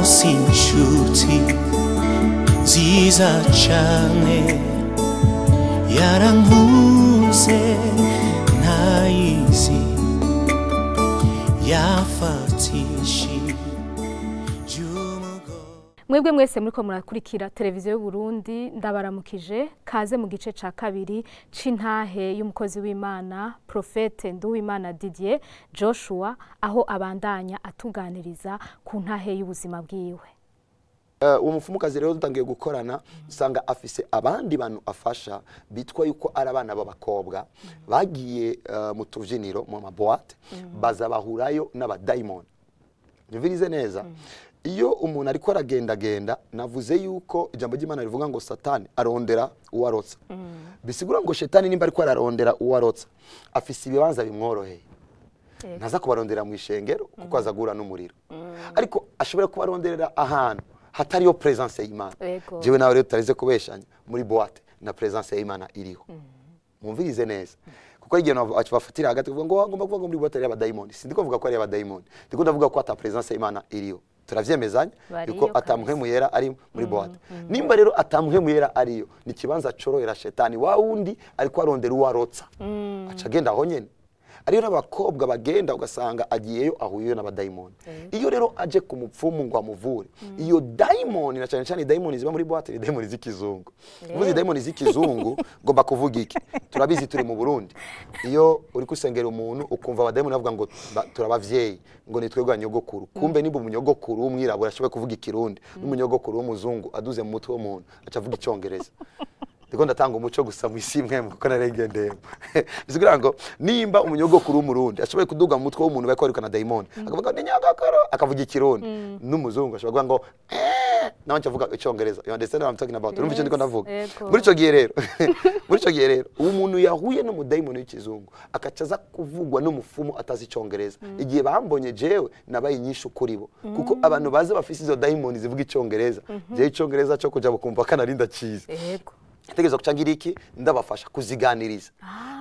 Naronse inshuti nziza cane, yarankunze ntayizi, yafatishije. Mwebwe mwese muriko murakurikira televiziyo y'u Burundi, ndabaramukije. Kaze mu gice ca kabiri c'intahe y'umukozi w'Imana Prophète Nduwimana Didier Joshua, aho abandanya atuganiriza ku ntahe y'ubuzima bwiwe. Uwo mupfumukazi rero dutangiye gukorana, usanga afise abandi bantu afasha bitwa yuko ari abana b'abakobwa bagiye mu tuvyiniro, mu ma boîtes, baza bahurayo n'abadayimoni. Nyumvirize neza, iyo umuntu ariko aragendagenda, navuze yuko ijambo ry'Imana rivuga ngo Satani arondera uwarotsa. Bisigura ngo shetani nimba ariko ararondera uwarotsa, afise ibibanza bimworoheye. Ntaza kubarondera mu ishengero kuko aza guhura n'umuriro, ariko ashobora kubaronderera ahantu hatariyo présence y'Imana. Jewe nawe rero tutarize kubeshanya, muri boîte na présence y'Imana iriho. Mwumvirize neza, kuko igihe bafatira hagati kuvuga ngo ngomba kuvuga ngo muri boîte ari abadayimoni, sindiko kuvuga ko ari abadayimoni, ndiko ndavuga ko ata présence y'Imana iriho. Turavyemezanya Bariyo. yuko ata Mpwemu Yera ari muri boîte. Nimba rero ata Mpwemu Yera ariyo, ni ikibanza corohera shetani wa wundi ariko arondera uwarotsa, aca agenda aho nyene. Ariyo n'abakobwa bagenda, ugasanga agiyeyo ahuyeyo n'abadayimoni. Iyo rero aje ku mupfumu ngo amuvure iyo dayimoni, na cyane cyane dayimoni ziba muri boîte ni dayimoni z'ikizungu. Uvuze dayimoni z'ikizungu, ngomba kuvuga iki? Turabizi, turi mu Burundi, iyo uri gusengera umuntu ukumva abadayimoni bavuga ngo turabavyeyi, ngo ni twebwe nyogokuru. Kumbe nimba umunyogokuru w'umwirabura ashoboye kuvuga Ikirundi, n'umunyogokuru w'umuzungu aduze mu mutwe w'umuntu aca avuga Icyongereza. Ndiko ndatanga umuco gusa mu isi imwe kuko narengendeyemo. Bisigura ngo nimba umunyogokuru w'Umurundi ashoboye kuduga mu mutwe w'umuntu bariko barikana dayimoni, akavuga ni nyogokuru, akavuga Ikirundi, n'umuzungu ashobora kuvuga ngo eh, nawe avuga Icyongereza. You understand what I'm talking about? Urumva icyo ndiko ndavuga? Yego. Muri ico gihe rero uwo muntu yahuye n'umudayimoni w'ikizungu akaca aza kuvugwa n'umufumu atazi Icyongereza. Igihe bambonye jewe, nabaye inyishu kuri bo, kuko abantu bazi bafise izo dayimoni zivuga Icyongereza, jewe Icyongereza cyo kuja bukumva kanarinda ciza. Tegereza kucangira iki, ndabafasha kuziganiriza.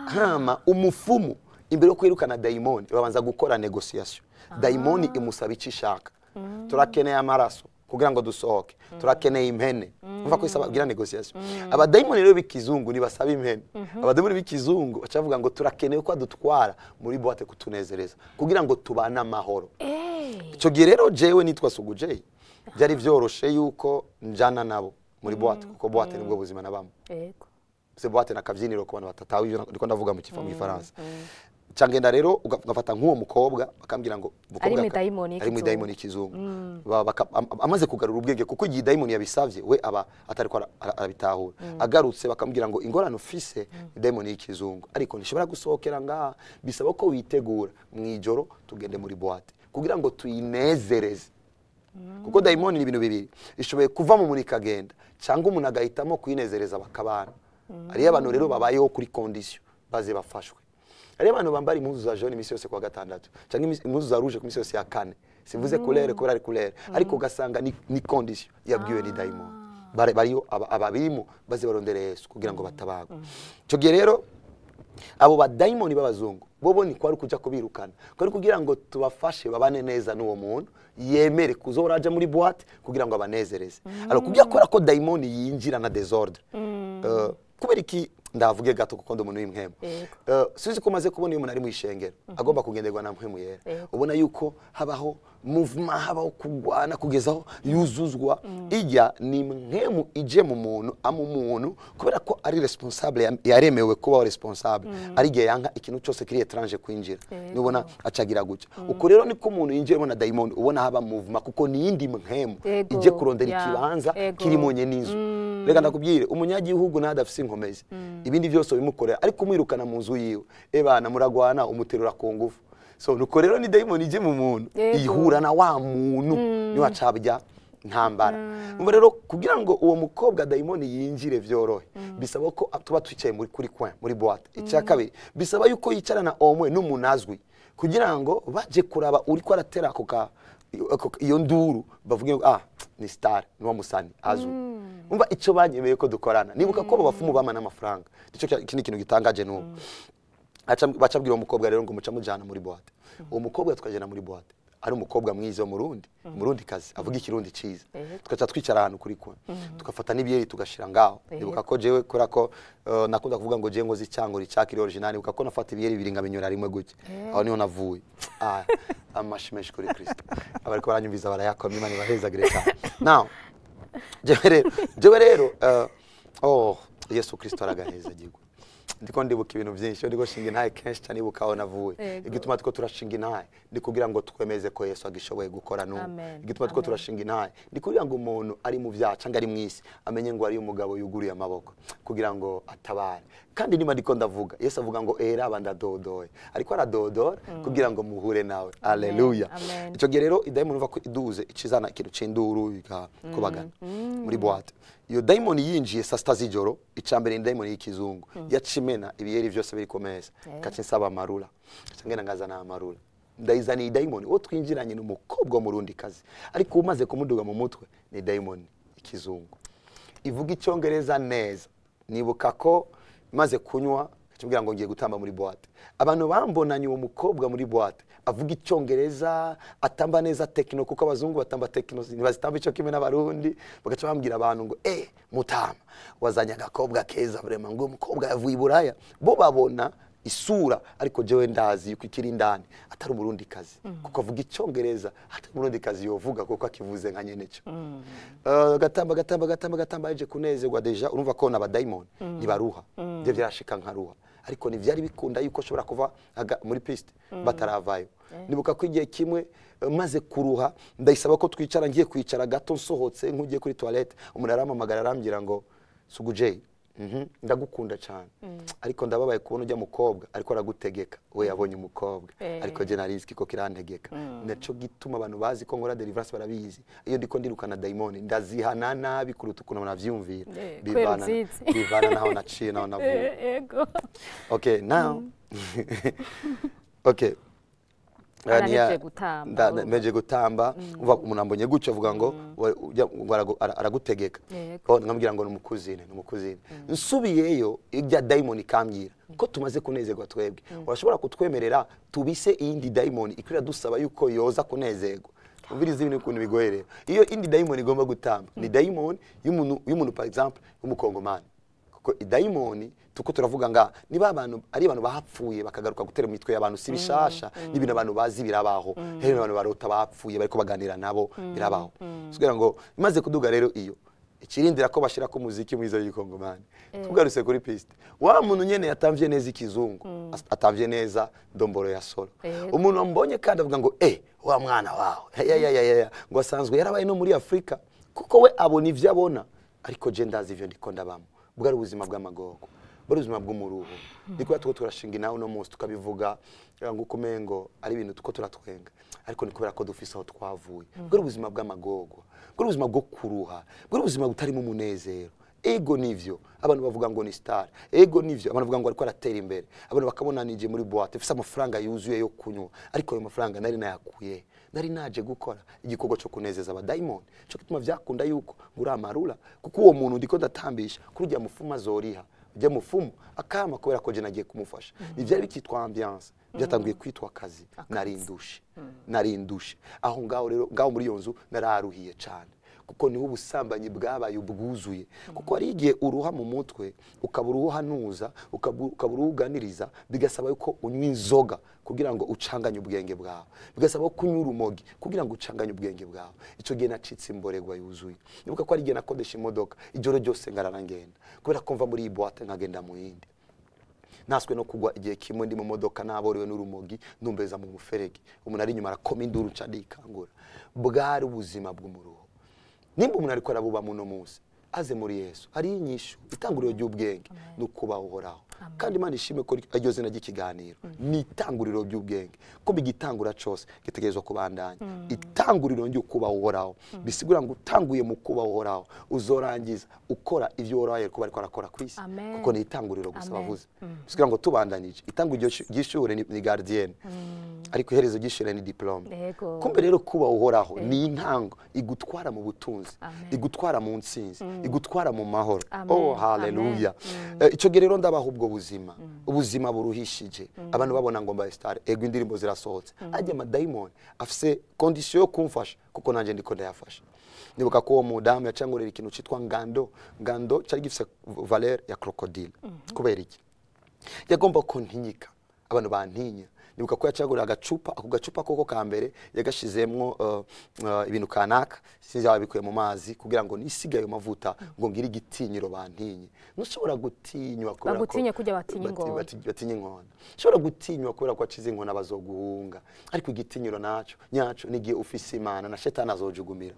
Hama umufumu imbere yo kwirukana dayimoni babanza gukora négociation. Dayimoni imusaba icyo ishaka: turakeneye amaraso kugira ngo dusohoke, turakeneye impene. Umva ko isaba kugira négociation. Abadayimoni rero b'ikizungu ntibasaba impene. Abadayimoni b'ikizungu baca bavuga ngo turakeneye ko adutwara muri boîte kutunezereza kugira ngo tubane amahoro. Icyo gihe rero jewe nitwa Sugu Jay, byari vyoroshe yuko njana nabo muri boîte, kuko boîte nibwo buzima nabamo. Se boîte na kabyiniro ku bantu batatawe ivyo ndiko ndavuga mu kifa mu Gifaransa. Cangenda rero ugafata nk'uwo mukobwa, bakambwira ngo umukobwa Ari mu dayimoni ari mu y'ikizungu. dayimoni y'ikizungu. Amaze kugarura ubwenge, kuko igihe dayimoni yabisavye we aba atariko arabitahura. Agarutse bakambwira ngo ingorane ufise ni dayimoni y'ikizungu, ariko ntishobora gusohokera ngaha, bisaba ko witegura mu ijoro tugende muri boîte kugira ngo tuyinezereze. Kuko dayimoni ni ibintu bibiri: ishoboye kuva mu muntu ikagenda, cyangwa umuntu agahitamo kuyinezereza bakabana. Hariyo abantu rero babayeho kuri condition baze bafashwe. Hariyo abantu bambara impuzu za jaune iminsi yose kuwa gatandatu, cyangwa impuzu za rouge ku minsi yose ya kane. Sivuze couleur kubera ari couleur, ariko ugasanga ni condition yabwiwe ni dayimoni. Bariyo ababirimo baze barondere Yesu kugira ngo batabagwe. Icyo gihe rero abo badayimoni b'abazungu bobo ni kwari kuja kubirukana, kwari kugira ngo tubafashe babane neza n'uwo muntu, yemere kuzohora aja muri boîte kugira ngo abanezereze. Alors kugira kubera ko dayimoni yinjira na désordre. Kubera iki ndavuge gato, kuko ndi umuntu w'impwemu. Sinzi ko umaze kubona iyo umuntu ari mu ishengero agomba kugenderwa na Mpwemu Yera, ubona yuko habaho mouvement, habaho kugwana kugeza aho yuzuzwa. Ijya ni mpwemu ije mu muntu ama umuntu, kubera ko ari responsable, yaremewe kubaho responsable, ari igihe yanka ikintu cyose kiri étranger kwinjira. Nubona acagira gutya. Uko rero niko umuntu yinjiyemo na dayimoni, ubona haba mouvement, kuko ni iyindi mpwemu ije kurondera ikibanza kirimo nye n'inzu. Reka ndakubwire, umunyagihugu nadafise inkomezi, ibindi byose bimukorera, ariko umwirukana mu nzu yiwe, ebana muragwana, umuterura ku ngufu. So nuko rero ni dayimoni ije mu muntu ihura na wa muntu, niwe acabya ntambara. Umva rero, kugira ngo uwo mukobwa dayimoni yinjire vyorohe, bisaba ko tuba twicaye muri kuri coin muri boîte. Icya kabiri, bisaba yuko yicarana omwe n'umuntu azwi, kugira ngo baje kuraba uriko aratera iyo nduru, bavuge ngo ah, ni star, ni wa musani azwi. Umva icyo banyemeye ko dukorana, nibuka ko abo bafumu bama n'amafaranga. Nicyo ikindi kintu gitangaje nubu. Baca abwira uwo mukobwa rero ngo muca mujana muri boîte. Uwo mukobwa tukagenda muri boîte. Ari umukobwa mwiza wo Murundi kazi avuga ikirundi ciza, tugaca twicara ahantu kuri kwa, tugafata n'ibiyeri tugashira ngaho. Ndibuka ko jewe kubera ko nakunda kuvuga ngo jewe ngo zicyango ricakiri original, ndibuka ko nafata ibiyeri bibiri ngabinyura rimwe gutya. Aho niho navuye. Amashi menshi kuri Kristo, abariko baranyumviza barayakomye, Imana ibahezagire cyane. Now jewe rero oh, Yesu Kristo aragahezagirwa. Ndiko ndibuka ibintu byinshi, ndiko shinga intahe kenshi cyane, ibuka aho navuye. Igituma two turashinga intahe ndi kugira ngo twemeze ko Yesu agishoboye gukora n'ubu. Igituma two turashinga intahe ndi kugira ngo umuntu ari mu byaha cyangwa ari mu isi amenye ngo ari umugabo yuguriye amaboko kugira ngo atabare. Kandi niba ndiko ndavuga, Yesu avuga ngo era abandadodoye, ariko aradodora kugira ngo muhure nawe. Haleluya. Icyo gihe rero idayimoni uva ko iduze icizana ikintu c'induru ikakubagana muri boîte. Iyo dayimoni yinjiye saa sita z'ijoro, icambere ni dayimoni y'ikizungu, yacimena ibiyeri byose biri ku meza, kaca nsaba amarura, kaca ngenda ngazana amarura, ndayizaniye dayimoni. Uwo twinjiranye ni umukobwa w'umurundi kazi, ariko umaze kumuduga mu mutwe ni dayimoni ikizungu ivuga icyongereza neza. Nibuka ko maze kunywa kugira ngo ngiye gutamba muri boîte, abantu bambonanye uwo mukobwa muri boîte avuga icyongereza atamba neza techno, kuko abazungu batamba techno ntibazitamba ico kimwe n'abarundi. Bagaca bambwira abantu ngo mutama wazanye agakobwa keza vraiment, ngo umukobwa yavuye i Buraya. Bo babona isura, ariko jewe ndazi yuko ikiri indani atari umurundi kazi, kuko avuga icyongereza atari umurundi kazi yovuga, kuko akivuze nka nyene cyo. Gatamba gatamba gatamba gatamba aje kunezerwa deja. Urumva ko na badayimoni ntibaruha, byo byarashika nkaruha, ariko ntivyari bikunda yuko ushobora kuva muri piste bataravayo. Nibuka ko igihe kimwe maze kuruha ndayisaba ko twicara, ngiye kwicara gato nsohotse nkugiye kuri toilette, umuntu arampamagara arambwira ngo Sugu J, ndagukunda cyane, ariko ndababaye kubona ujya mukobwa ariko aragutegeka. We yabonye umukobwa, ariko je narizi ko kirantegeka. Naco gituma abantu bazi ko nkora deliverance barabizi, iyo ndiko ndirukana daimoni ndazihana nabi kuruta ukuntu navyumvira, bivana naho naciye naho navuye. Yego. Okay, now okay, meje gutamba, umva umuntu ambonye gutyo avuga ngo aragutegeka, nkamubwira ngo numukuzine numukuzine. Nsubiyeyo ijya daimoni ikambwira ko tumaze kunezerwa twebwe, urashobora kutwemerera tubise iyindi daimoni ikwira dusaba yuko yoza kunezerwa. Umviriza ibintu ukuntu bigoye rero. Iyo indi daimoni igomba gutamba ni daimoni y'umuntu par exemple w'umukongomani, kuko idayimoni tuko turavuga nga niba abantu ari abantu bahapfuye bakagaruka gutera imitwe y'abantu, si bishasha, n'ibintu abantu bazi birabaho. Heri abantu barota bapfuye bariko baganira nabo birabaho. Kugira ngo imaze kuduga rero iyo ikirindira ko bashira ko muziki mwiza y'ikongomani, tugarutse kuri piste, wa muntu nyene yatamvye neza ikizungu, atamvye neza ndomboro ya solo. Umuntu ambonye kandi avuga ngo wa mwana wawe ya ngo asanzwe yarabaye no muri Afrika, kuko we abona ivyo abona, ariko je ndazi ivyo ndiko ndabamo. Bwari ubuzima bw'amagorwa, bwari ubuzima bw'umuruho. Ndiko tuko turashinga nawe no munsi tukabivuga ngo kumengo ari ibintu tuko turatwenga, ariko ni kubera ko dufise aho twavuye. Bwari ubuzima bw'amagorwa, bwari ubuzima bwo kuruha, bwari ubuzima butarimo umunezero. Ego nivyo abantu bavuga ngo ni star, ego nivyo abantu bavuga ngo ariko aratera imbere, abantu bakabona nije muri boîte mfise amafaranga yuzuye yo kunywa, ariko ayo mafaranga nari nayakuye, nari naje gukora igikorwa cyo kunezeza abadayimoni. Cyo gituma vyakunda yuko ngura amarura, kuko uwo muntu ndiko ndatambisha kuri ujya mufumu azoriha, ujya mufumu akama kubera ko je nagiye kumufasha. Nivyari bikitwa ambiance, byatanguye kwitwa akazi. Narindushe aho ngaho rero, ngaho muri iyo nzu nararuhiye cyane, kuko niho ubusambanyi bwabaye ubwuzuye. Kuko ari igihe uruha mu mutwe, ukabura uhanuza, ukabura uganiriza, bigasaba yuko unywa inzoga kugira ngo ucanganye ubwenge bwawe, bigasaba ko unywa urumogi kugira ngo ucanganye ubwenge bwawe. Ico gihe nacitse imboregwa yuzuye. Nibuka ko ari igihe nakodesha imodoka ijoro ryose ngarara ngenda, kubera ko mva muri iyi boîte nkagenda mu yindi. Naswe no kugwa igihe kimwe ndi mu modoka naborewe n'urumogi, ntumbeza mu muferege, umuntu ari inyuma arakoma induru nca ndikangura. Bwari ubuzima bw'umuruho. Nimba umuntu ariko arabuba muno munsi, aze muri Yesu. Hari inyishu, itanguriro ry'ubwenge nukuba uhoraho. Kandi Imana ishime ko iryo zina ry'ikiganiro ni itanguriro ry'ubwenge, ko bigitangura cyose gitegerezwa kubandanya. Itanguriro ryo kuba uhoraho bisigura ngo utanguye mu kuba uhoraho uzorangiza ukora ivyo uhoraho kuba ariko arakora ku isi, kuko ni itanguriro gusa bavuze. Bisigura ngo tubandanije itanguriro ry'ishure ni gardienne, ariko iherezo ry'ishure ni diplome. Kumbe rero kuba uhoraho ni intango igutwara mu butunzi, igutwara mu ntsinzi, igutwara mu mahoro. Oh haleluya. Ico gihe rero ndabaho ubwo ubwo buzima, ubuzima buruhishije, abantu babona ngo mbaye star, ego indirimbo zirasohotse, ajya amadayimoni afise condition yo kumfasha kuko nanjye ndiko ndayafasha. Nibuka ko uwo mudamu yacangurira ikintu citwa ngando. Ngando cari gifise valeur ya crocodile. Kubera iki? Yagomba ko ntinyika, abantu bantinya. Nibuka ko yacagurira agacupa, ako gacupa koko ka mbere yagashizemwo ibintu kanaka, sinzi yaba bikuye mu mazi, kugira ngo nisige ayo mavuta ngo ngire igitinyiro bantinye. Ntushobora gutinywa kubera ko Bagutinye kurya batinya ingona. Batinya inkona. Ushobora gutinywa kubera ko wacize inkona bazoguhunga, ariko igitinyiro naco nyaco nigihe ufise Imana na shetani azojugumira.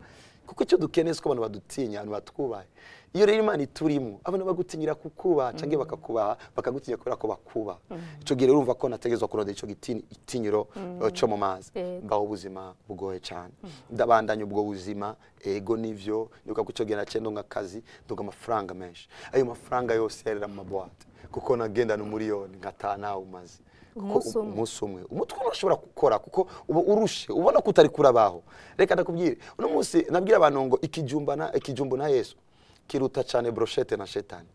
Kuko icyo dukeneye si ko abantu badutinya, abantu batwubahe. Iyo rero Imana iturimo, abantu bagutinyira kukubaha canke bakakubaha, bakagutinya kubera ko bakubaha. Ico gihe rero urumva ko nategerezwa kurondera ico gitinyiro co mu mazi. Mbaho ubuzima bugoye cyane, ndabandanya ubwo buzima. Ego nivyo, nibuka ko ico gihe naciye ndonka akazi, ndonka amafaranga menshi. Ayo mafaranga yose yarera mu maboîte, kuko nagendana umuriyoni nkataha nawe umaze. Kuko Umunsi umwe. Umunsi umwe umutwe urashobora gukora kuko uba urushe, ubona ko utari kurabaho. Reka ndakubwire, uno munsi nabwira abantu ngo ikijumbu na Yesu kiruta cyane brochette na shetani.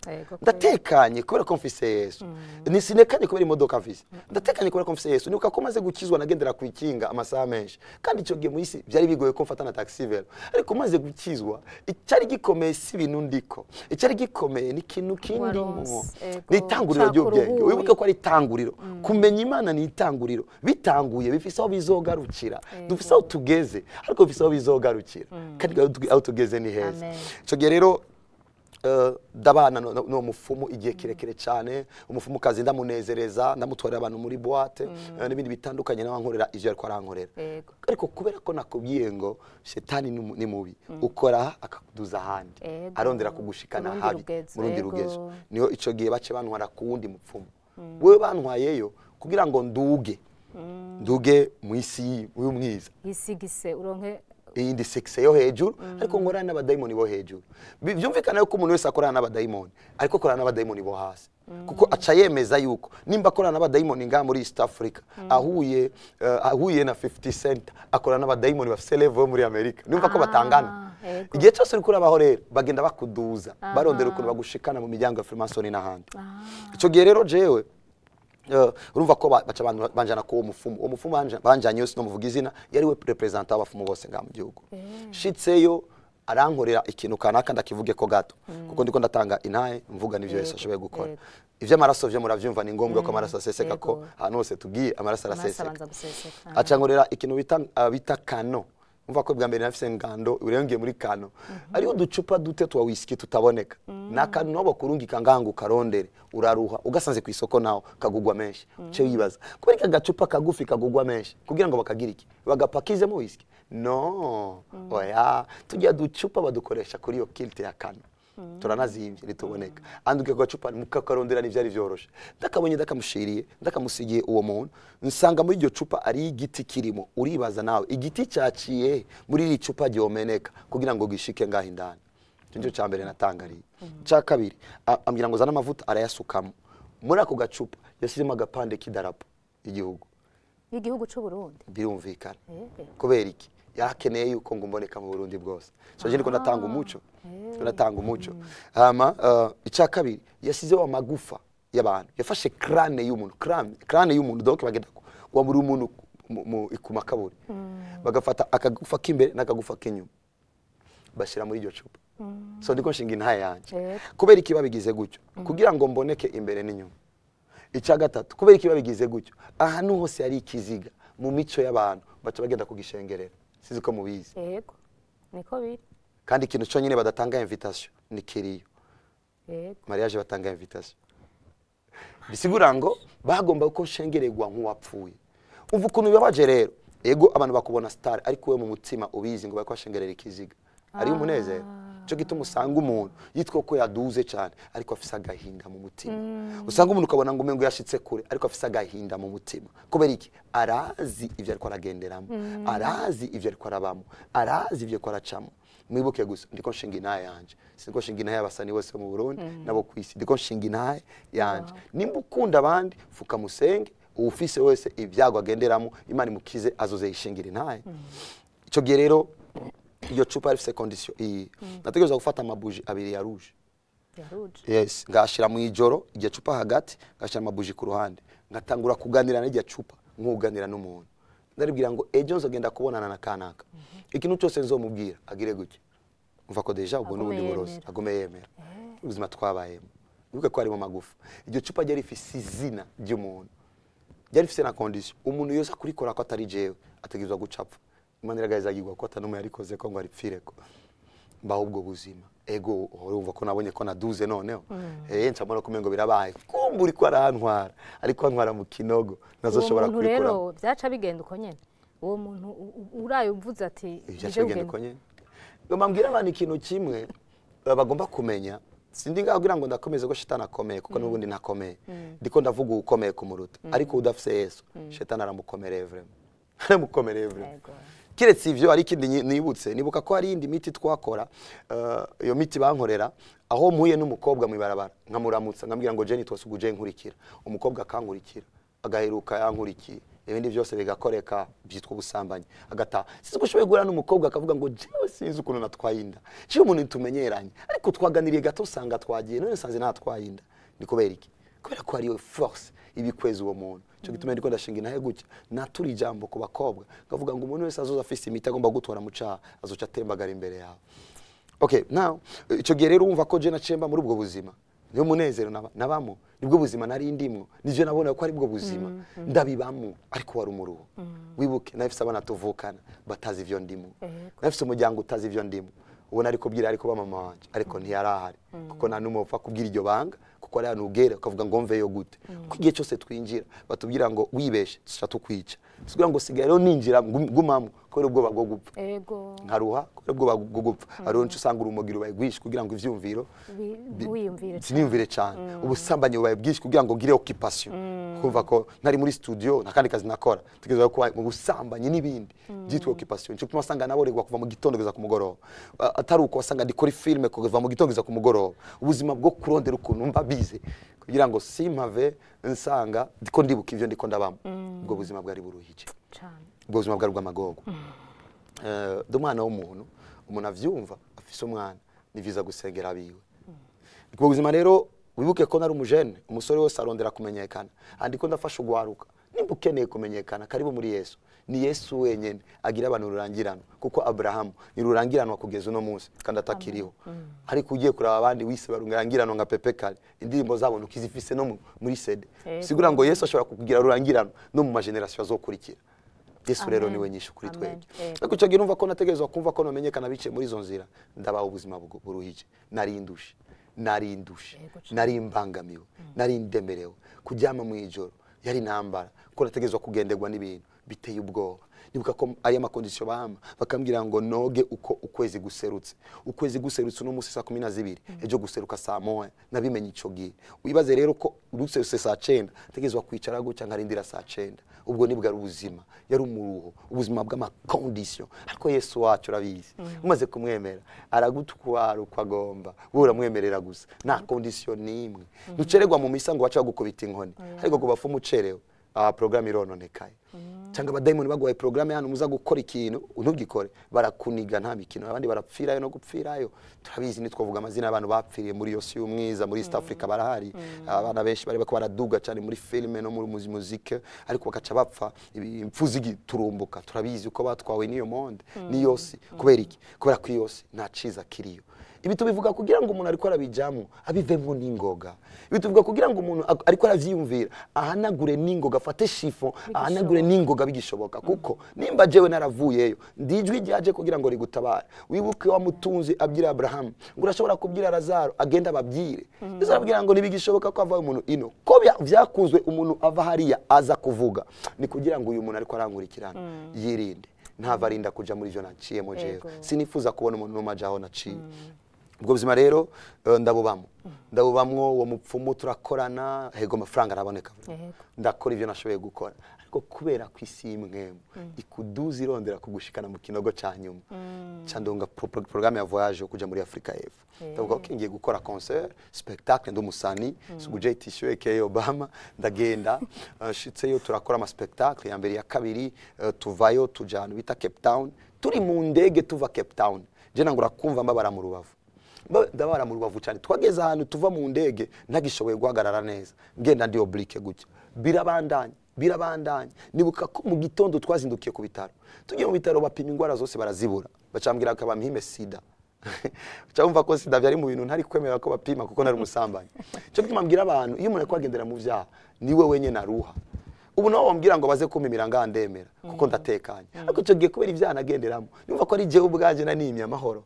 Ndatekanye kubera ko mfise Yesu. Nisinekanye kubera imodoka mfise, ndatekanye kubera ko mfise Yesu. Nibuka ko maze gukizwa nagendera ku ikinga amasaha menshi, kandi icyo gihe mu isi byari bigoye ko mfata na taxi vélo. Ariko maze gukizwa, icyari gikomeye si ibintu ndiko, icyari gikomeye ni ikintu kindimo. Waronse, ego. Ni itanguriro Shaka ry'ubwenge. uruhuri. Wibuke ko ari itanguriro. Kumenya Imana ni itanguriro, bitanguye bifise aho bizogarukira. Dufise aho tugeze, ariko bifise aho bizogarukira, kandi aho tugeze ni heza. Amen. Ico gihe rero ndabana n'uwo mufumu igihe kirekire cyane. Umufumukazi ndamunezereza, ndamutwarira abantu muri boîte n'ibindi bitandukanye, nawe ankorera ivyo ariko arankorera. Ariko kubera ko nakubwiye ngo shetani ni mubi, ukora akakuduza ahandi, arondera kugushikana Urundi habi, rugezo, mu rundi rugezo. Niho ico gihe bace bantwara ku wundi mupfumu. Wewe bantwayeyo kugira ngo nduge mu isi y'umwiza, yisigise uronke iyindi sexe yo hejuru, ariko nkorana n'abadayimoni bo hejuru. Byumvikana yuko umuntu wese akorana n'abadayimoni, ariko akorana n'abadayimoni bo hasi, kuko aca yemeza yuko nimba akorana n'abadayimoni ngaha muri East Africa, ahuye na 50 Cent, akorana n'abadayimoni bafise level yo muri Amerika. Numva ko batangana. Igihe cyose uriko urabaho rero bagenda bakuduza, barondera ukuntu bagushikana mu miryango ya Freemason n'ahandi. Ico gihe rero jewe urumva ko baca banjana ko uwo mufumu, banjanye yose nomuvuga izina, yari we représentant w'abafumu bose ngaha mu gihugu. Shitseyo arankorera ikintu kanaka, ndakivuge ko gato kuko ndiko ndatanga intahe, mvuga n'ivyo Yesu ashoboye gukora. Ivy'amaraso vyo muravyumva, ni ngombwa ko amaraso aseseka, ko ahantu hose tugiye amaraso Amaraso araseseka. Abanza guseseka. Aca nkorera ikintu bita kano. Umva ko bwa mbere nafise ngando, urengeye muri kano ariyo uducupa dute twa whisky tutaboneka, n'akantu nabo bakurungika ngaha ngo ukarondere, uraruha. Ugasanze ku isoko naho kagugwa menshi. Uce wibaza kubera iki agacupa kagufi kagugwa menshi, kugira ngo bakagira iki? Bagapakizemo whisky? No, oya, tujya ducupa badukoresha kuri iyo culte ya kano, turanazimvye, ntituboneka. Anduke ku gacupa mukakarondera, ntivyari vyoroshe. Ndakabonye, ndakamushiriye, ndakamusigiye uwo muntu, nsanga muri iryo cupa ari igiti kirimo. Uribaza nawe igiti cyaciye muri iri cupa ryomeneka kugira ngo gishike ngaho indani. Icyo nicyo cya mbere natangariye. Icya kabiri, ambwira ngo zane amavuta, arayasukamo. Muri ako gacupa yashyizemo agapande k'idarapo igihugu. Y'igihugu c'u Burundi. Birumvikana. Kubera iki? Yarakeneye yuko ngo mboneka mu Burundi bwose. So je ndiko ndatanga umuco, ndiko ndatanga umuco. Hama icya kabiri, yasizeho amagufa y'abantu. Yafashe crâne y'umuntu, crâne y'umuntu, donc bagenda kwa buri umuntu ku makaburi, bagafata akagufa k'imbere n'akagufa k'inyuma, bashyira muri iryo cupa. So ndiko nshinga intahe yanje. Kubera iki babigize gutyo? Kugira ngo mboneke imbere n'inyuma. Icya gatatu, kubera iki babigize gutyo? Ahantu hose hari ikiziga mu mico y'abantu baca bagenda kugishengerera, sizi ko mubizi. Yego, niko biri. Kandi ikintu cyonyine badatanga invitation ni kiriyo. Mariage batanga invitation, bisigura ngo bagomba ko nshengererwa nk'uwapfuye. Umva ukuntu bibabaje rero. Ego, abantu bakubona star, ariko we mu mutima ubizi ngo bariko bashengerera ikiziga, ari umunezero. Cyo gituma usanga umuntu yitwa ko yaduze cyane, ariko afise agahinda mu mutima. Usanga umuntu ukabona ngo umengo yashitse kure, ariko afise agahinda mu mutima. Kubera iki? Arazi ivyo ariko aragenderamo, arazi ivyo ariko arabamo, arazi ivyo ariko aracamo. Mwibuke gusa ndiko nshinga intahe yanje, sindiko nshinga intahe y'abasani bose bo mu Burundi nabo kwisi, ndiko nshinga intahe yanje. Nimba ukunda abandi, fuka musenge. Uwufise wese ibyago agenderamo, Imana imukize, azoze yishingira intahe. Ico gihe rero iyo cupa rifise condition iyi: nategerezwa gufata amabuji abiri ya rouge. Yaruje. Yes, ngashira mu ijoro iryo cupa hagati, ngashira amabuji ku ruhande, ngatangura kuganira n'iryo cupa nkuganira n'umuntu. Ndaribwira ngo ejo nzogenda kubonana na kanaka, ikintu cyose nzomubwira agire gutya. Umva ko déjà ubwo Agume n'ubundi burozi. Yemera. Agume yemera ubuzima twabayemo. Wibuke ko harimo amagufa. Iryo cupa ryari rifise izina ry'umuntu, ryari rifise na condition: umuntu yose akurikora ko atari jewe ategerezwa guca apfa. Imana iragahezagirwa ko atanumwe yarikoze ko ngo aripfireko. Mbaho ubwo buzima. Ego, urumva ko nabonye ko naduze noneho, nca mbona ko umengo birabaye, kumva uriko arantwara, ariko antwara mu kinogo nazoshobora Uwo muntu kurikuramo. Rero byaca bigenda uko nyene, uwo muntu uraye uvuze ati Byaca bigenda uko nyene. Ngomba mbwira abantu ikintu kimwe bagomba kumenya. Sindi ngaho kugira ngo ndakomeze ko shitani akomeye, kuko n'ubundi ntakomeye. Ndiko ndavuga uwukomeye kumuruta, ariko udafise Yesu, shitani aramukomereye vraiment, aramukomereye vraiment. Kiretse ivyo, hari ikindi nibutse. Nibuka ko hari iyindi miti twakora. Iyo miti bankorera, aho mpuye n'umukobwa mw'ibarabara nkamuramutsa, nkambwira ngo Jenny twasuguje nkurikira, umukobwa akankurikira, agaheruka yankurikiye, ibindi byose bigakoreka byitwa ubusambanyi, agataha. Sinzi ko ushoboye guhura n'umukobwa akavuga ngo jewe sinzi ukuntu natwaye inda, jewe umuntu tumenyeranye ariko twaganiriye gato usanga twagiye, none nsanze natwaye inda. Ni kubera iki? Kubera ko hariyo force ibikweza uwo muntu. Cyo gituma ndiko ndashinga intahe gutya, natura ijambo ku bakobwa, ngavuga ngo umuntu wese azoza afise imiti agomba gutora mu caha, azoca atembagara imbere yawe. Okay, now icyo gihe rero wumva ko je nacemba muri ubwo buzima, niyo munezero nabamo, nibwo buzima nari ndimwo, nivyo nabona ko ari bwo buzima ndabibamo, ariko wari umuruho. Wibuke nafise abana tuvukana batazi ivyo ndimo, nafise umuryango utazi ivyo ndimo. Ubona ariko bwira ariko ba mama wanje, ariko ntiyarahari, kuko nta n'umwe upfa kubwira iryo banga, kuko ari ahantu ugera ukavuga ngo mveyo gute, kuko igihe cyose twinjira batubwira ngo wibeshe tuca tukwica. Tugira ngo sigaye rero ninjira ngumamo kubera ubwoba bwo gupfa, nkaruha kubera ubwoba bwo gupfa. Hariho nco usanga urumogi rubaye rwinshi kugira ngo ivyumviro Wiyumvire. Siniyumvire cyane. Ubusambanyi bubaye bwinshi kugira ngo ngire occupation, kumva ko ntari muri studio nta kandi kazi nakora, tugeza kuba mu busambanyi n'ibindi byitwa occupation. Nico gituma wasanga naboregwa kuva mu gitondo kugeza ku mugoroba. Atari uko, wasanga ndikora filme kuva mu gitondo kugeza ku mugoroba, ubuzima bwo kurondera ukuntu mba bize kugira ngo simpave nsanga ndiko ndibuka ivyo ndiko ndabamo. Ubwo buzima bwari buruhije, ubwo buzima bwari bw'amagogo. Ndi umwana w'umuntu, umuntu avyumva afise umwana, ni vyiza gusengera abiwe. Ubwo buzima rero, wibuke ko nari umujene. Umusore wese arondera kumenyekana, andiko ndafasha ugwaruka: nimba ukeneye kumenyekana, karibu muri Yesu. Ni Yesu wenyene agira abantu rurangirano, kuko Aburahamu ni rurangiranwa kugeza uno munsi kandi atakiriho. Ariko ugiye kuraba abandi wise barurangiranwa nka Pepe Kale, indirimbo zabo ntukizifise no muri CD. Sigura ngo Yesu ashobora kukugira rurangiranwa no mu mageneration azokurikira. Yesu rero Amen. niwe nyinshi kuri Amen. twebwe. Yego. Ariko icyo gihe numva ko nategerezwa kumva ko namenyekana biciye muri izo nzira, ndabaho ubuzima buruhije. Nari ndushe, nari ndushe, Yego cane. nari mbangamiwe, nari ndemerewe. Kuryama mu ijoro yari intambara, kuko nategerezwa kugenderwa n'ibintu biteye ubwoba. Nibuka ko ari amaconditions bampa, bakambwira ngo noge uko ukwezi guserutse. Ukwezi guserutse uno munsi saa 12, ejo guseruka saa 1. Nabimenye ico gihe. Wibaze rero ko ruserutse saa 9, ntegerezwa kwicara gutya nkarindira saa 9. Ubwo nibwo ari ubuzima, yari umuruho, ubuzima bw'amaconditions. Ariko Yesu wacu, urabizi, umaze kumwemera aragutwara uko agomba, wowe uramwemerera gusa, nta condition n'imwe. Ntucererwa mu misa ngo bace bagukubita inkoni, ariko ku bafumu ucerewe, aha porogaramu irononekaye, cyangwa abadayimoni baguhaye porogaramu hano muza gukora ikintu ntugikore, barakuniga, nta mikino. Abandi barapfirayo no gupfirayo, turabizi. Ntitwavuga amazina y'abantu bapfiriye muri iyo si y'umwiza. Muri East Africa barahari abana benshi bari bako baraduga cyane muri filime no muri muzike, ariko bagaca bapfa impfu zigiturumbuka. Turabizi uko batwawe n'iyo monde n'iyo si. Kubera iki? Kubera ko iyo si nta ciza kiriyo. Ibi tubivuga kugira ngo umuntu ariko arabijamo abivemo n'ingoga. Ibi tubivuga kugira ngo umuntu ariko aravyiyumvira ahanagure n'ingoga, afate chiffon ahanagure n'ingoga bigishoboka, kuko nimba jewe naravuyeyo, ndijwi ryaje kugira ngo rigutabare. Wibuke wa mutunzi abwira Abrahamu ngo urashobora kubwira Lazaro agenda ababwire. Yesu arabwira ngo ntibigishoboka ko avayo umuntu ino, ko vyakunzwe umuntu ava hariya aza kuvuga. Ni kugira ngo uyu muntu ariko arankurikirana yirinde, ntava arinda kuja muri ivyo naciyemo jewe. Sinifuza kubona umuntu n'umwe aja aho naciye. Ubwo buzima rero ndabubamo, ndabubamwo. Uwo mupfumu turakorana, hego amafaranga araboneka, ndakora ivyo nashoboye gukora, ariko kubera ko isi y'imwemu ikuduza irondera kugushikana mu kinogo ca nyuma, ca ndonga programme ya voyage yo kuja muri Afrika y'Epfo. Ndavuga ko ngiye gukora concert spectacle, ndi umusani Suguje Tisho aka Obama. Ndagenda, nshitseyo turakora ama spectacle ya mbere, ya kabiri, tuvayo tuja ahantu bita Cape Town. Turi mu ndege tuva Cape Town, je nangura kumva mbabara mu rubavu. Ndabara mu rubavu cyane. Twageze ahantu tuva mu ndege ntagishoboye guhagarara neza, ngenda ndi oblique gutya. Birabandanya. Nibuka ko mu gitondo twazindukiye ku bitaro, tugiye mu bitaro bapima indwara zose barazibura, bacambwira ko bampime sida. Cyumva ko sida byari mu bintu ntari kwemera ko bapima kuko nari umusambanyi. Cyo gituma mbwira abantu, iyo umuntu ariko agendera mu vyaha niwe wenyene aruha. Ubu nawe wambwira ngo baze kumpimira ngaha ndemera kuko ndatekanye, ariko icyo gihe kubera ibyaha nagenderamo numva ko ari jewe ubwanje nanimye amahoro.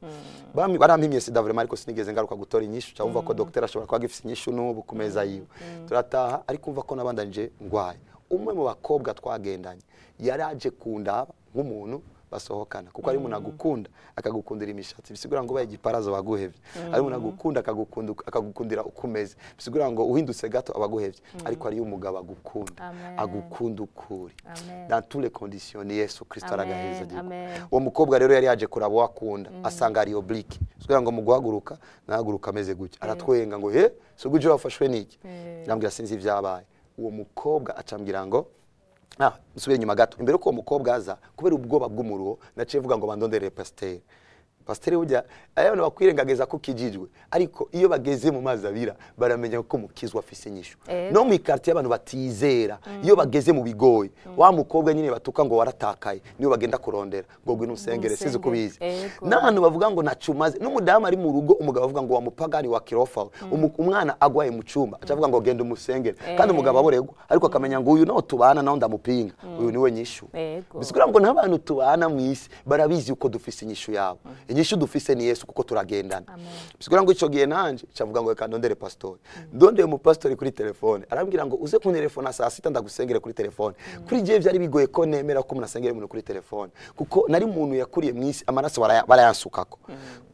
Barampimye sida vraiment, ariko sinigeze ngaruka gutora inyishu. Cyumva ko docteur ashobora kuba agifise inyishu n'ubu ku meza yiwe. Turataha, ariko umva ko nabandanije ngwaye. Umwe mu bakobwa twagendanye yaraje kundaba nk'umuntu basohokana, kuko ari umuntu agukunda akagukundira imishatsi, bisigura ngo baye igiparazo baguhevye. Ari umuntu agukunda akagukundira uko umeze, bisigura ngo uhindutse gato abaguhevye. Ariko ari umugabo agukunda, agukunda ukuri dans toutes les conditions, ni Yesu Kristo aragaheza. Uwo mukobwa rero yari yaje kuraba wakunda, asanga ari oblique, bisigura ngo mu guhaguruka nahaguruka ameze gutya, aratwenga ngo he so guje wafashwe niki? Ndambwira sinzi ibyabaye. Uwo mukobwa acambwira ngo nsubire inyuma gato, imbere ko uwo mukobwa aza, kubera ubwoba bw'umuruho naciye vuga ngo bandonderere pasiteri. Pasiteri burya abantu bakwirengageza ko kijijwe, ariko iyo bageze mu mazi abira baramenya ko mukizwa afise inyishu. No mu ikartie y'abantu batizera, iyo bageze mu bigoyi, wa mukobwa nyine batuka ngo waratakaye, niyo bagenda kurondera ngo gwino usengere, sizi kubizi. N'ahantu bavuga ngo nacumaze, n'umudamu ari mu rugo umugabo avuga ngo wa mupagani wa kirofa, umwana agwaye mu cumba acavuga ngo genda umusengere, kandi umugabo aboregwa, ariko akamenya ngo uyu naho tubana naho ndamupinga, uyu niwe nyishu. Bisigura ngo n'abantu tubana mu isi barabizi uko dufise inyishu yabo. Inyishu dufise ni Yesu kuko turagendana. Bisigura ngo ico gihe nanje cavuga ngo reka ndondere pastor. Ndondeye mu pastor kuri telefone, arambwira ngo uze kuntelefona saa 6 ndagusengere kuri telefone. Kuri je byari bigoye ko nemera ko munasengere umuntu kuri telefone, kuko nari umuntu yakuriye mu isi amaraso barayansukako.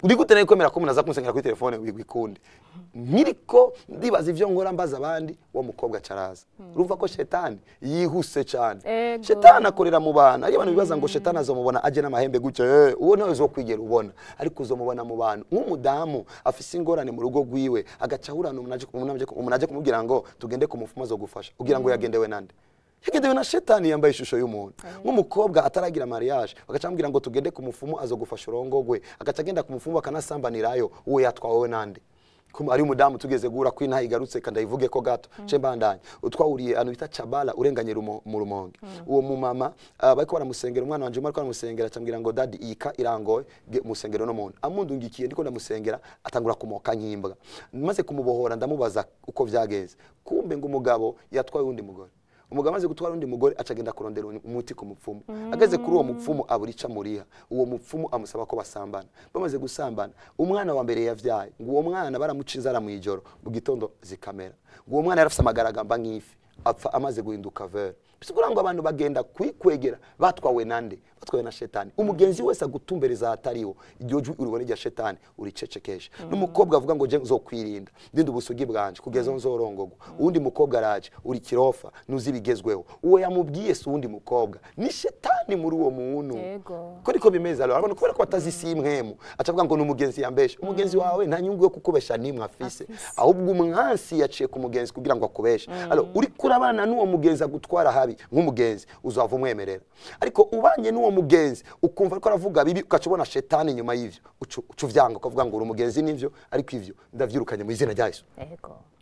Uri gute nari kwemera ko munaza kumusengera kuri telefone wikunde? Nkiriko ndibaza ivyo ngora mbaza abandi, wa mukobwa caraza. Urumva ko shetani yihuse cyane. Shetani akorera mu bantu. Ari abantu bibaza ngo shetani azomubona aje n'amahembe gutyo, uwo ntawe uzokwigera ubona, ariko uzomubona mu bantu. Nk'umudamu afise ingorane mu rugo rwiwe, agacahurana umuntu aje kumubwira ngo tugende ku mufumo azogufasha, ugira ngo yagendewe nande? Yagendewe na shetani yambaye ishusho y'umuntu. Nk'umukobwa ataragira mariage, bagacambwira ngo tugende ku mufumo azogufasha urongogwe, agaca agenda ku mufumo akanasambanirayo, uwo yatwawe nande? Ari umudamu tugeze guhura ko intaha igarutse kandi ayivuge ko gato ce mbandanye utwahuriye ahantu bita Cabala urenganye mu Rumonge. Uwo mumama bariko baramusengera, umwana wanje ariko baramusengera, acambwira ngo daddy iyi ka irangoye musengero no muntu amundungikiye, ndiko ndamusengera atangura kumoka nkimbwa. Maze kumubohora ndamubaza uko vyagenze, kumbe ngo umugabo yatwaye undi mugore. Umugabo amaze gutwara undi mugore acagenda kurondera umuti ku mupfumu. Ageze kuri uwo mupfumu aburica muriha. Uwo mupfumu amusaba ko basambana. Bamaze gusambana, umwana wa mbere yavyaye, ngo uwo mwana baramuca inzara mu ijoro, mu gitondo zikamera. Ngo uwo mwana yarafise amagaragamba nk'ifi, apfa amaze guhinduka vere. Bisigura ngo abantu bagenda kwikwegera batwawe nande? Batwawe na shetani. Umugenzi wese agutumbereza hatariho, iryo jwi uribone rya shetani uricecekesha. N'umukobwa avuga ngo je nzokwirinda, ndinde ubusugi bwanje kugeza nzorongogwa. Uwundi mukobwa araje, uri kirofa, nuzi bigezweho. Uwo yamubwiye si uwundi mukobwa, ni shetani muri uwo muntu. Ko niko bimeze alors, abantu kubera ko batazisi imwemu, acavuga ngo numugenzi yambeshe. Umugenzi wawe nta nyungu yo kukubesha nimwe afise, ahubwo umwansi yaciye ku mugenzi kugira ngo akubeshe. Alors uri kurabana n'uwo mugenzi agutwara habi nk'umugenzi uzava umwemerera, ariko ubanye n'uwo mugenzi ukumva ariko aravuga bibi, ukacubona shetani nyuma y'ivyo ucuvyanga ukavuga ngo uri umugenzi nivyo, ariko ivyo ndavyirukanye mu izina rya Yesu.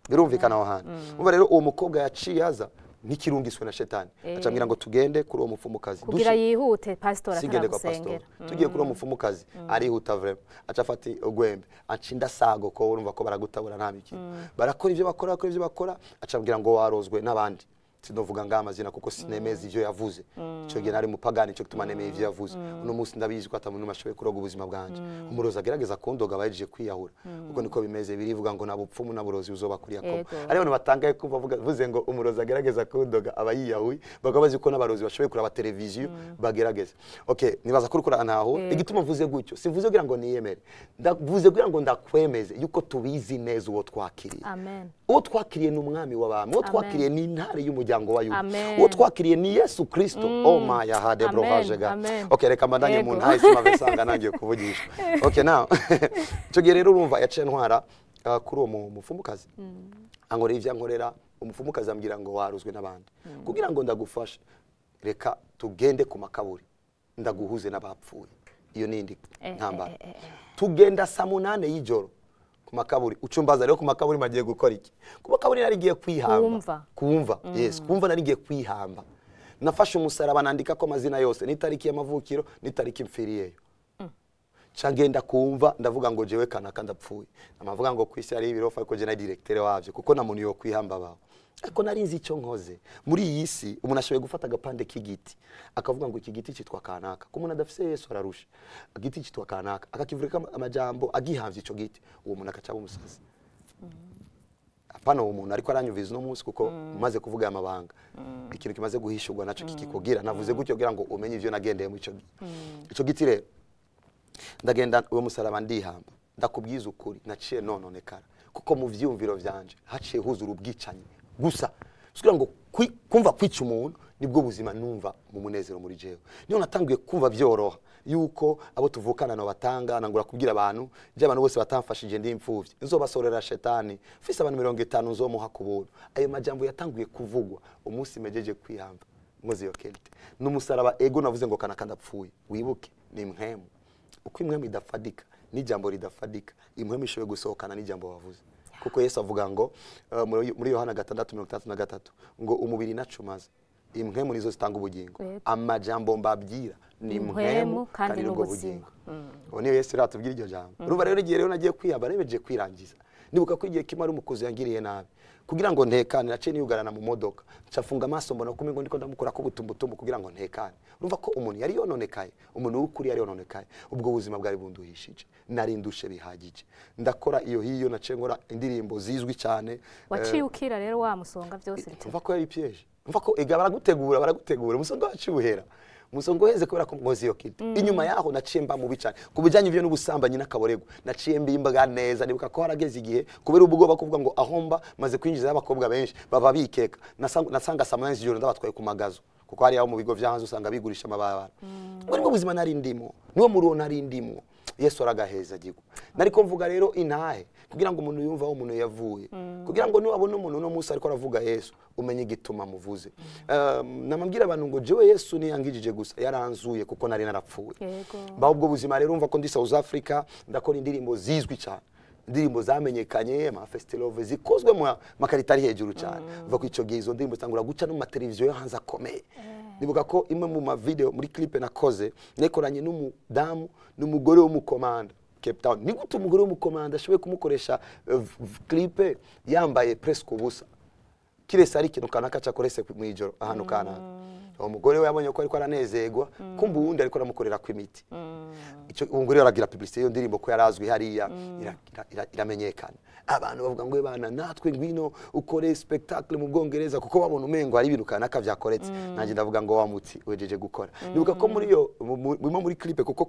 Birumvikana aho hantu. Umva rero uwo mukobwa yaciye aza nk'ikirungiswe na shetani, acambwira ngo tugende kuri uwo mupfumukazi kugira yihute pastor ataragusengera. Tugiye kuri uwo mupfumukazi arihuta vraiment, aca afata ugwembe acinda sago ko urumva ko baragutabura nta mikino. Barakora ivyo bakora, bakora ivyo bakora, acambwira ngo warozwe n'abandi. Sinovuga nga amazina kuko sinemeza ivyo yavuze. Ico gihe nari mupagani, ico gituma nemeye ivyo yavuze. Uno munsi ndabizi ko atamuntu mashoboye kuroga ubuzima bwanje. Umurozi agerageza kundoga abahejeje kwiyahura. Kuko niko bimeze, birivuga ngo nabupfumu naburozi uzoba kuri Yakobo. Ari abantu batangaye kumva vuze ngo umurozi agerageza kundoga abayiyahuye, bakaba bazi ko n'abarozi bashoboye kuraba televiziyo bagerageza. Okay, nibaza ko urikora ntaho. Igituma mvuze gutyo, simvuze kugira ngo niyemere. Ndavuze kugira ngo ndakwemeze yuko tubizi neza uwo twakiriye. Amen. Uwo twakiriye ni umwami w'abami, uwo twakiriye ni intare y'umuryango wa Yuda, uwo twakiriye ni Yesu Kristo. Oh my hade bro hajega. Okay, reka mbandanye mu ntahe simavesanga nangiye kuvugisha. Okay, now cyo gihe rero urumva yaciye ntwara kuri uwo mupfumukazi. Ankorera ivyo ankorera, umupfumukazi ambwira ngo waruzwe n'abandi. Kugira ngo ndagufashe, reka tugende ku makaburi ndaguhuze n'abapfuye. Iyo nindi ntambara. Tugenda saa 8 y'ijoro. Ku makaburi ucumbaza rero, ku makaburi magiye gukora iki? Ku makaburi nari ngiye kwihamba. Kumva. Yes, kumva nari ngiye kwihamba. Nafashe umusaraba nandika ko amazina yose n'itariki y'amavukiro n'itariki mfiriyeyo. Cangenda kumva ndavuga ngo jewe kanaka ndapfuye. Namavuga ngo kwisi ari ibirofa ariko je na directeur wavyo kuko na muntu yo kwihamba baho. Ariko nari nzi icyo nkoze. Muri iyi si umuntu ashoboye gufata agapande k'igiti akavuga ngo iki giti cyitwa kanaka. Ko umuntu adafise Yesu ararusha. Igiti cyitwa kanaka akakivurika amajambo agihamvye ico giti, uwo muntu akacaba umusazi. Apana uwo muntu ariko aranyumviza no munsi kuko maze kuvuga amabanga. Ikintu kimaze guhishurwa naco kikikugira. Navuze gutyo kugira ngo umenye ivyo nagendeye mu ico giti. Ico giti rero ndagenda uwo musaraba ndihamba. Ndakubwiza ukuri naciye nononekara kuko mu vyumviro vyanje haciye huzura ubwicanyi gusa. Kugira ngo kumva kwica umuntu nibwo buzima numva mu munezero muri jewe. Niyo natanguye kumva byoroha yuko abo tuvukana no batanga nangura kubwira abantu je abantu bose batamfashije ndi imfuvyi nzobasorera shetani mfise abantu 50 nzomuha kubuntu. Ayo majambo yatanguye kuvugwa umunsi mejeje kwihamba nkoze iyo kelte n'umusaraba. Ego navuze ngo kanaka ndapfuye. Wibuke ni impwemu. Uko impwemu idafadika n'ijambo ridafadika, impwemu ishoboye gusohokana n'ijambo wavuze. Kuko Yesu avuga ngo muri Yohana 6:33 ngo umubiri nacumaze impwemu nizo zitanga ubugingo. Amajambo mbabwira ni impwemu kandi n'ubwo bugingo. Uwo niyo Yesu ratubwira iryo jambo. Urumva rero igihe rero nagiye kwihamba nemeje kwirangiza. Nibuka ko igihe kimwe ari umukozi yangiriye nabi kugira ngo ntekane naciye niyugarana mu modoka ncafunga amaso mbona ko ngo ndiko ndamukora ko butumbutumbu kugira ngo ntekane. Urumva ko umuntu yari yononekaye, umuntu w'ukuri yari yononekaye. Ubwo buzima bwari bunduhishije, nari ndushe bihagije. Ndakora iyo hiyo naciye nkora indirimbo zizwi cyane. Waciye ukira rero wa musonga byose bityo. Urumva ko yari piège. Urumva ko ega baragutegura umusonga waciye uhera. Musongo heze kubera ko ngozi yo kiti. Inyuma yaho naciye mba mubi cyane kubijanye ivyo n'ubusambanyi n'akaborego. Naciye mbimbaga neza. Nibuka ko harageze igihe kubera ubwoba kuvuga ngo ahomba maze kwinjiza abakobwa benshi bava bikeka. Nasanga saa 8 z'ijoro ndabatwaye ku magazo kuko hari aho mu bigo vya hanze usanga bigurisha amabara. Ubwo nibwo buzima nari ndimo, niwo muruwo nari ndimo. Yesu aragaheza gigo. Nariko mvuga rero intahe kugira ngo umuntu yumva aho umuntu yavuye. Kugira ngo niwabona umuntu no munsi ariko aravuga Yesu umenye igituma muvuze. Namambwira abantu ngo jewe Yesu niyangijije gusa yaranzuye kuko nari narapfuye. Mba ubwo buzima rero umva ko ndi South Africa ndakora indirimbo zizwi cyane. Indirimbo zamenyekanye ama festival zikozwe mu makarita ari hejuru cyane. Uva ku ico gihe izo ndirimbo zitangura guca no mu mateleviziyo yo hanze akomeye. Nibuka ko imwe mu ma video muri clip nakoze nekoranye n'umudamu n'umugore w'umukomanda Cape Town. Ni gute umugore w'umukomanda ashoboye kumukoresha clip yambaye presque ubusa? Kirese ari ikintu kanaka cakorese mu ijoro ahantu kanaka. Uwo mugore we yabonye ko ariko aranezerwa, kumbe uwundi ariko aramukorera ku imiti. Ico umugore aragira publicité iyo ndirimbo ko yarazwi hariya iramenyekana. Abantu bavuga ngo bana natwe ngwino ukore spectacle mu Bwongereza kuko babona umengo ari ibintu kanaka vyakoretse. Nanje ndavuga ngo wamutsi wejeje gukora. Nibuka ko muri yo muri clip kuko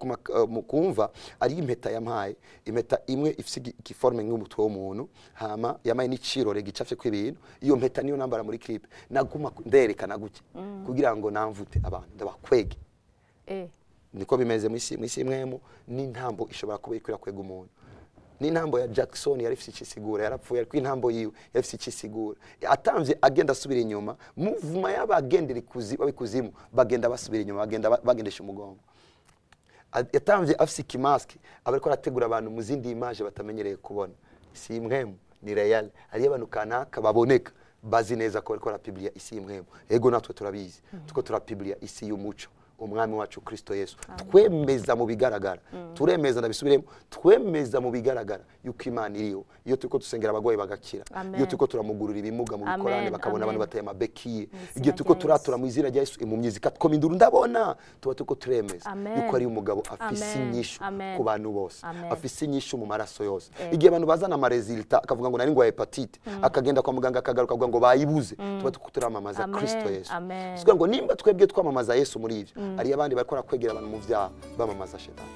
kumva ari impeta yampaye, impeta imwe ifise igiforme nk'umutwe w'umuntu, hama yamaye n'icirore gicafye kw'ibintu. Iyo mpeta niyo nambara muri clip. Naguma nderekana gutya kugira ngo namvute abantu ndabakwege. Niko bimeze mwisi imwemu n'intambo ishobora kuba ikwira kwega umuntu. N'intambo ya Jackson yari ifise ikisigura, yarapfuye ariko intambo yiwe yari ifise ikisigura. Atamvye agenda asubira inyuma, muvuma y'abagendera ikuzimu bagenda basubira inyuma, bagenda bagendesha umugongo. Yatamvye afise ikimaski abariko arategura abantu mu zindi image batamenyereye kubona. Si imwemu ni real. Hari abantu kanaka baboneka bazi neza ko bariko barapibliya isi y'imwemu. Ego natwe turabizi tuko turapibliya isi y'umuco. Umwami wacu Kristo Yesu. Twemeza mu bigaragara. Turemeza ndabisubiremo. Twemeza mu bigaragara yuko Imana iriho. Iyo turiko dusengera abagwayi bagakira. Iyo turiko turamugurura ibimuga mu bikorane bakabona abantu bataye amabekiye. Igihe turiko turatura mu izina rya Yesu impumyi zikatwoma induru ndabona. Tuba turiko turemeza yuko ari umugabo afise inyishu ku bantu bose. Afise inyishu mu maraso yose. Igihe abantu bazana ama resulta akavuga ngo nari ngwaye hepatite, akagenda kwa muganga akagaruka akavuga ngo bayibuze. Tuba turiko turamamaza Kristo Yesu. Sikugira ngo nimba twebwe twamamaza Yesu muri ivyo, ari abandi bariko kwegera abantu mu vyaha bamamaza shetani.